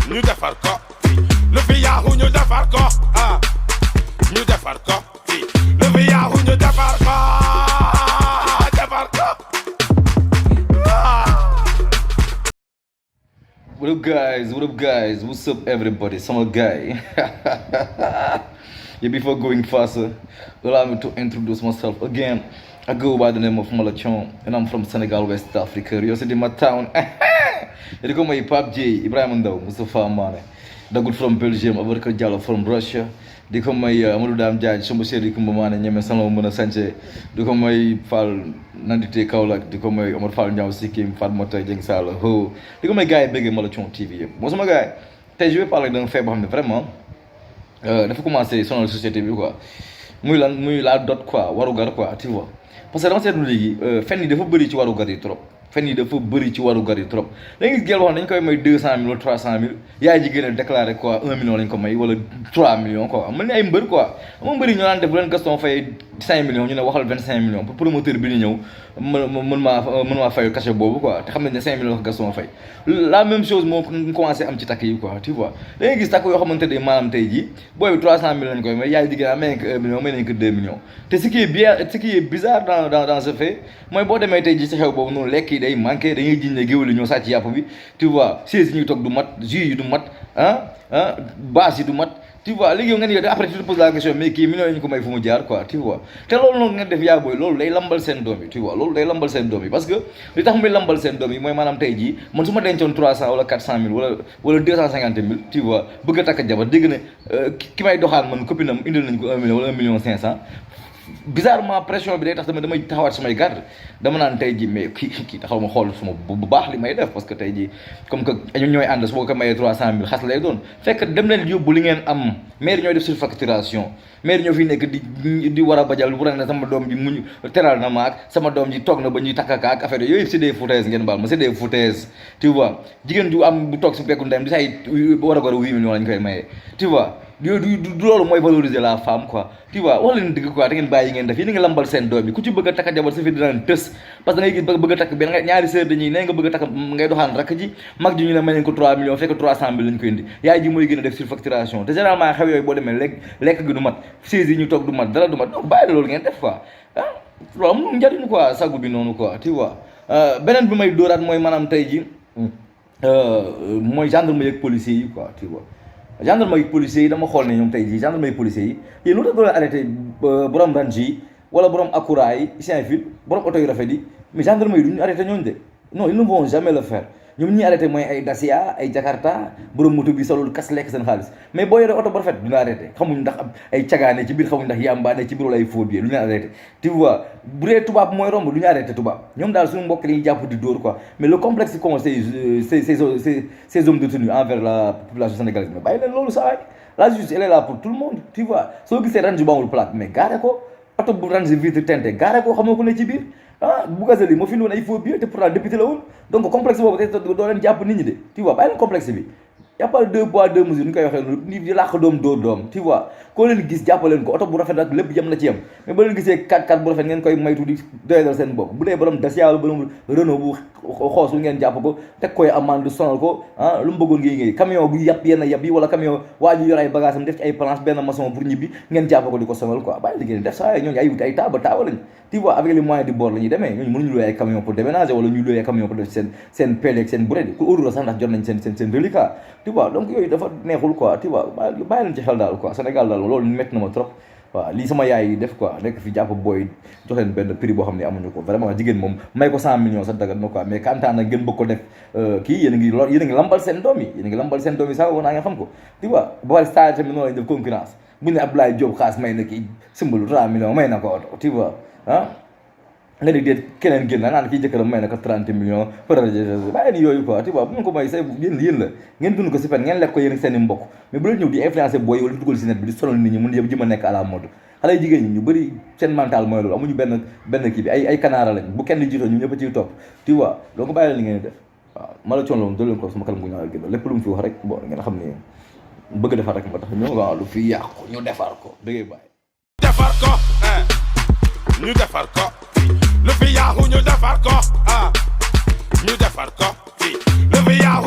ñu defar ko lu fi yaaxu ñu defar ko ñu defar ko lu fi yaaxu ñu defar ko What up guys, what's up everybody, sama guy. Yeah, before going faster, allow me to introduce myself again. I go by the name of Malachon and I'm from Senegal, West Africa. Rio City, my town. You call my Pap J, Ibrahim Ndao, Mustafa Mane. Dagoud from Belgium, Abubakar Diallo from Russia. Di ko may Amadou Dame Diagne sama chéri Kumba Mané ñeme salon mën a sànce di ko may Fall nandite Kaolack di ko may Omar Fall Ndiaw Sikkim Fatmata Dieng Sall ho di ko may gars yi bëggee Malathion TV yëpp moo sama gars yi tey je vais parler d'un fait boo xam ne vraiment dafa commencé sonal société bi quoi muy la dot quoi warugar quoi tu vois parce que dama seetlu léegi fen yi dafa bëri ci warugar yi trop fen yi dafa bëri ci warugar yi trop da ngay gis gel wax dañ koy may 200 000 wala 300 000 yaay ji gën a déclaré quoi 1 million lañ ko may wala 3 millions quoi mën ni ay mbër quoi ama mbëri ñoo naan def bu leen Gaston fay 5 millions ñu ne waxal 25 millions pour promoteur bi di ñëw mën maa fayu cachet boobu quoi te xam nañ ne 5 millions Gaston fay la même chose moo commencé am ci takk yi quoi tu vois da ngay gis takk yoo xamante ne maanaam tey jii booy bi 300 000 lañ koy may yaay ji gën a may nañ ko 1 million may nañ ko 2 millions te ce qui est bizarre dans ce fait mooy boo demee tey jii ci xew boobu noonu lekk yi day manqué dañuy jiñ ne géwél yi ñoo sàcc yàpp bi tu vois siège yi ñuy toog du mat jus yi du mat base yi du mat tu vois léegi yow nga ni après tu te poses la question mais kii millions yi ñu ko may fu mu jaar quoi tu vois te loolu noonu nga def yaa booy loolu day lambal seen doom yi tu vois loolu day lambal seen doom yi parce que li tax muy lambal seen doom yi mooy maanaam tey jii man su ma dencoon 300 wala 400 000 wala 250 000 tu vois bëgg a takk jabar dégg ne ki may doxaan man copine am indil nañ ko 1 million wala 1 million 500 bizarrement pression bi day tax tamit damay taxawaat samay garde dama naan tey ji mais kii taxaw ma xool suma bu baax li may def parce que tey ji comme que ñun ñooy ànd su ma ko mayee 300 000 xas lay doon fekk dem leen yóbbu li ngeen am maire ñooy def surfacturation maire ñoo fi nekk di war a bajal bu ne sama doom ji muñ teral na maak sama doom ji toog na ba ñuy takkaka ak affaire yooyu c'est des foutaises ngeen baal ma c'est des foutaises tu vois jigéen ju am bu toog si pekku ndeyam di say war a 8 millions lañ koy mayee tu vois du loolu mooy valoriser la femme quoi tu vois wax leen dëgg quoi da ngeen bàyyi ngeen def yéen a ngi lambal seen doom yi ku ci bëgg a takk jabar sa fi dinaan tës parce que da ngay gis bëgg a takk benn ñaari sœur dañuy ne nga bëgg a takk ngay doxaan rakk ji mag ji ñu ne may nañ ko 3 millions fekk 300 000 lañ ko indi yaay ji mooy gën a def surfacturation te généralement xew yooyu boo demee lekk gi du mat chaise yi ñu toog du mat dara du mat donc bàyyi loolu ngeen def quoi loolu amul njariñ quoi sagu bi noonu quoi tu vois beneen bi may dóoraat mooy maanaam tey ji mooy gendarmerie ak policiers yi quoi tu vois gendarmerie policiers yi dama xool ne ñoom tey jii gendarmerie policiers yi yéen lu tax doo leen arrêté borom range yi wala borom Acura yi Saint-Fil borom oto yu rafet yi mais gendarmerie du ñu arrêté ñooñu de non ils ne vont jamais le faire ñoom ñi arrêté mooy ay Dacia ay Jakarta borom moto bi solul kas lekk seen xaalis mais boo yoree oto bu rafet du ñu arrêté xamuñ ndax ay cagaane ci biir xamuñ ndax yambaane ci biir wala ay faux billets du ñu arrêté tu vois bu dee tubaab mooy romb du ñu arrêté tubaab ñoom daal suñu mbokk dañuy jàpp di dóor quoi mais le complexe qu'ont ces hommes détenus envers la population sénégalaise mais bàyyi leen loolu saa waay la justice elle est là pour tout le monde tu vois soo gisee range bu amul plaque mais gaare ko oto bu range vitre teintée gaare ko xamoo ko ne ci biir Bougazelli moo fi woon ay faux billets te pourtant député la woon donc complexe boobu tey doo leen jàpp nit ñi de tu vois bàyyi leen complexe bi y a pas deux poids deux mesures ñu koy waxee noonu ni di làq doom dóor doom tu vois koo leen gis jàppaleen ko oto bu rafet ak lépp yem na ci yem mais ba leen gisee 4x4 bu rafet ngeen koy maytu di doyadal seen bopp bu dee borom Dacia wala borom Renault bu xoosul ngeen jàpp ko teg koy amande sonal ko lu mu bëggoon ngay camion bu yàpp yenn yàpp yi wala camion waa ji yor ay bagage am def ci ay planche benn maçon pour ñibbi ngeen jàpp ko di ko sonal quoi bàyyi liggéey def saa ñooñu ay wuti ay taaba lañ tu vois avec les moyens du bord la ñuy demee ñooñu mënuñu louer ay camion pour déménager wala ñu louer ay camion pour def seen pelle ak seen buredi ku óorula sax ndax jot nañ seen reliquat tu vois donc yooyu dafa neexul quoi tu vois bàyyi leen ci xel daal quoi Sénégal daal loolu métti na ma trop waaw lii sama yaay yi def quoi nekk fi jàpp booy jox leen benn prix boo xam ne amuñu ko vraiment jigéen moom may ko 100 millions sax dagat na quoi mais kantaan nag ngeen bëgg ko def kii yéen a ngi lambal seen doom yi sax woon naa ngeen xam ko tu vois ba pare star tamit noonu lañ def concurrence bu ne Abdoulaye Diop xaas may na kii simbalu 3 millions may na ko oto tu vois nga di déet keneen génn naan kii jëkkëram may na ko 30 millions bàyyi ni yooyu quoi tu vois bu ngeen ko may say yéen la ngeen dund ko si fen ngeen lekk ko yéen ak seen i mbokk mais bu leen ñëw di influencer booy wala di dugal si net bi di sonal nit ñi mun yëpp jëm a nekk à la mode xale yu jigéen ñi ñu bëri seen mental mooy loolu amuñu benn kii bi ay kanaara lañ bu kenn jiitoo ñu ñëpp a ciy topp tu vois donc bàyyi la li ngeen def waaw Malathion loolu doo leen ko sama kalam gu ñaaw gën lépp lu mu fi wax rek bon ngeen xam ne bëgg defar rek moo tax ñoo waaw lu fi yàqu ñu defar ko dëggee bàyyi defar ko ñu defar ko lu fi yaaxu ñu defar ko ñu defar ko lu fi yaaxu